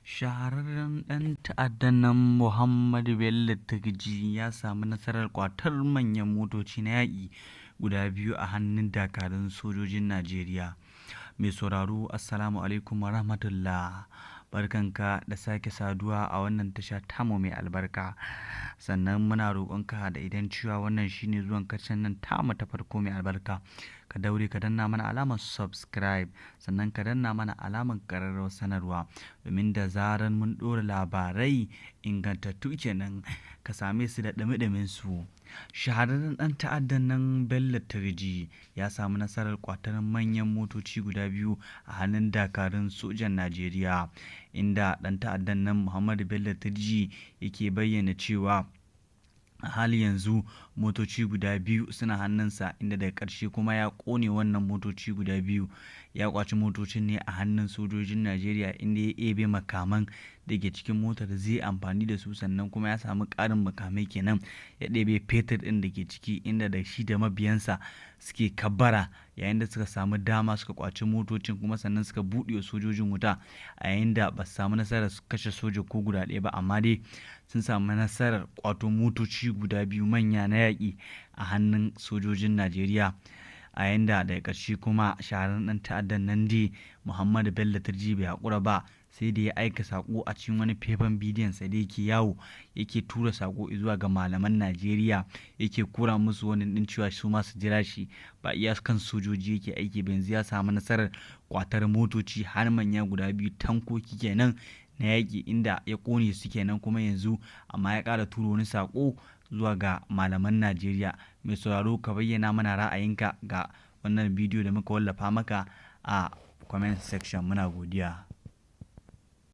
Shahararren ɗan ta'addan nan Muhammadu Bello Turji ya samu nasarar ƙwatar manyan motoci na yaƙi guda biyu a hannun dakarun sojojin Najeriya. Mai sauraro, Assalamu alaikum wa rahmatullah. Barkanka da sake saduwa a wannan tasha tamu mai albarka. Sannan muna roƙonka da idan cewa wannan shine zuwan ka nan tamu ta farko mai albarka, ka daure ka danna mana alamar subscribe, sannan ka danna mana alamar ƙararrawar sanarwa, domin da zarar mun ɗora labarai ingantattu kenan, ka same su da ɗumi su. Shahararren ɗan ta'addan nan Bello Turji ya samu nasarar ƙwatar manyan motoci guda biyu a hannun dakarun sojan Najeriya, inda ɗan ta'addan nan Muhammadu Bello Turji yake bayyana cewa a halin yanzu motoci guda biyu suna hannunsa, inda daga ƙarshe kuma ya ƙone wannan motoci guda biyu. Ya ƙwaci motocin ne a hannun sojojin Najeriya, inda ya ɗebe makaman da ke cikin motar zai amfani da su, sannan kuma ya samu ƙarin makamai kenan. Ya ɗebe fetur ɗin da ke ciki, inda da shi da mabiyansa suke kabbara yayin da suka samu dama suka ƙwaci motocin, kuma sannan suka buɗe wa sojojin wuta, a yayin da ba su samu nasarar kashe soja ko guda ɗaya ba, amma dai sun samu nasarar ƙwato motoci guda biyu manya na yaƙi a hannun sojojin Najeriya. A yayin da daga ƙarshe kuma shahararren ɗan ta'addan nan dai Muhammadu Bello Turji bai haƙura ba, sai da ya aika saƙo a cikin wani faifan bidiyon sa da yake yawo, yake tura saƙo zuwa ga malaman Najeriya, yake kura musu wani ɗin cewa su ma su jira shi, ba iya kan sojoji yake aiki ba, yanzu ya samu nasarar ƙwatar motoci har manya guda biyu, tankoki kenan na yaƙi, inda ya ƙone su kenan kuma yanzu. Amma ya ƙara tura wani saƙo zuwa ga malaman Najeriya. Mai sauraro, ka bayyana mana ra'ayinka ga wannan bidiyo da muka wallafa maka a comment section. Muna godiya.